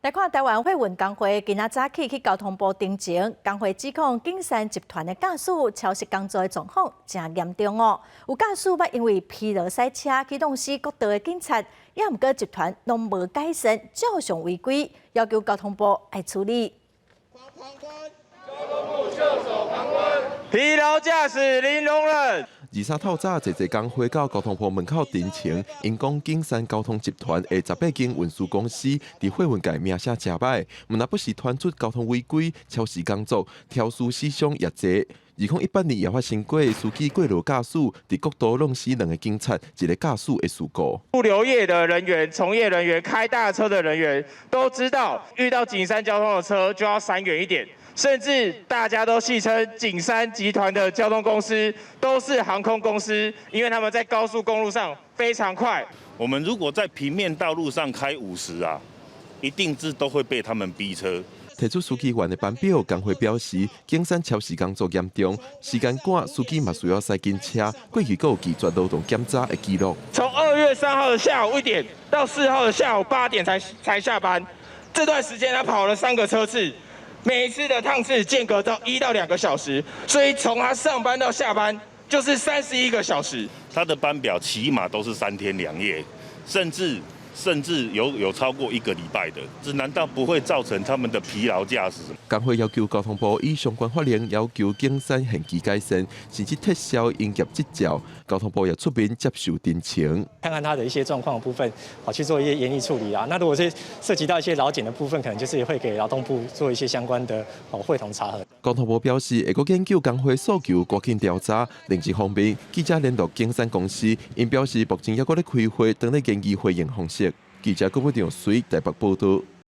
來看臺灣貨運工會今仔早起去交通部陳情，工會指控景山集團的駕駛超時工作的狀況誠嚴重哦。有駕駛捌因為疲勞駛車去挵死國道的警察，也毋過集團攏無改善，照常違規，要求交通部愛處理。疲勞駕駛零容忍。23透早，濟濟工會到交通部門口陳情，𪜶講景山交通集團的18間運輸公司佇貨運界名聲誠歹，毋但不時傳出交通違規、超時工作、肇事死傷也濟。2018年也發生過司機過勞駕駛，佇國道挵死兩个警察、一个駕駛的事故。物流業的人員、從業人員、開大車的人員都知道，遇到景山交通的車就要閃遠一點。甚至大家都戲稱景山集團的交通公司都是航空公司，因為他們在高速公路上非常快。我們如果在平面道路上開50啊，一定是都會被他們逼車。提出司機員的班表，工會表示，景山超時工作嚴重，時間趕，司機嘛需要駛緊車，過去閣有拒絕勞動檢查的記錄。從2月3號的下午1點到4號的下午8點才下班，這段時間他跑了三個車次。每一次的趟次間隔到1到2個小時，所以從他上班到下班就是31個小時。他的班表起碼都是3天2夜，甚至有超過一個禮拜的，這難道不會造成他們的疲勞駕駛？工會要求交通部以相關法令要求景山限期改善，甚至撤銷營業執照。交通部也出面接受陳情，看看他的一些狀況的部分，好去做一些研議處理啊。那如果是涉及到一些勞檢的部分，可能就是會給勞動部做一些相關的哦會同查核。交通部表示，會閣研究工會訴求，趕緊調查。另一方面，記者聯絡景山公司，𪜶表示目前猶閣咧開會，當咧研議回應方式。記者郭部長水台北報道。